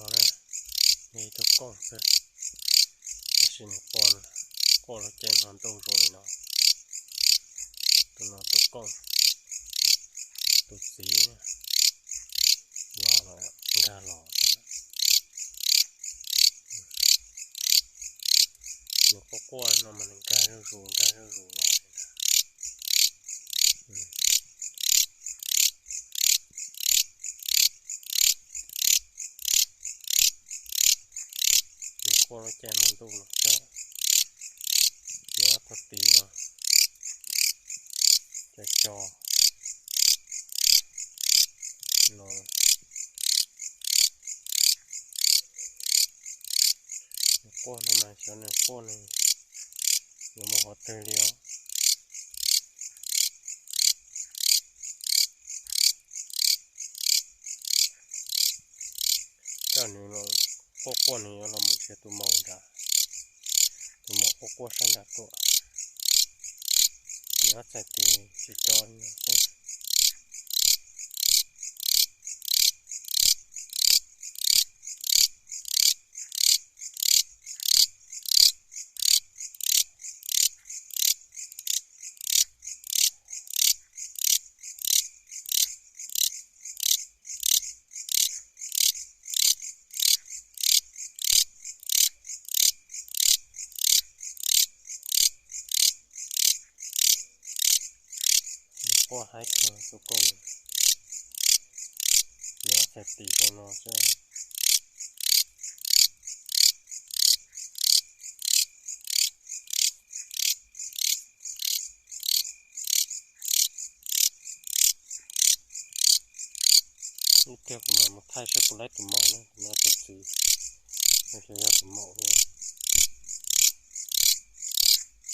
No na, yog ib tug kooj xwb, tab sis nws quaj, quaj los caij hmo ntuj zoo li no. Tus no tus kooj, tus txiv los nkag los. Nws quaj quaj no mas nws nkag zuj zus nkag zuj zus los li ntag. Nws quaj lub caij hmo ntuj no xwb. Nws ob tug tis no, co co no. Nws quaj no mas xyov nws quaj nws yuav mus qhov twg li os. Coj nws los quaj quaj nws yuav los mus nrhiav tus maum nrad. Tus maum quaj quaj sab nrad tuaj. Nws ob txhais tis tsis co nws quaj. Nws quaj haib kawg tus kooj. Nws ob txhais tis zoo no xwb. Ib pliag kuv mam mus thaij seb puas laib tus maum na, kuv no tus txiv, xyov yog tus maum.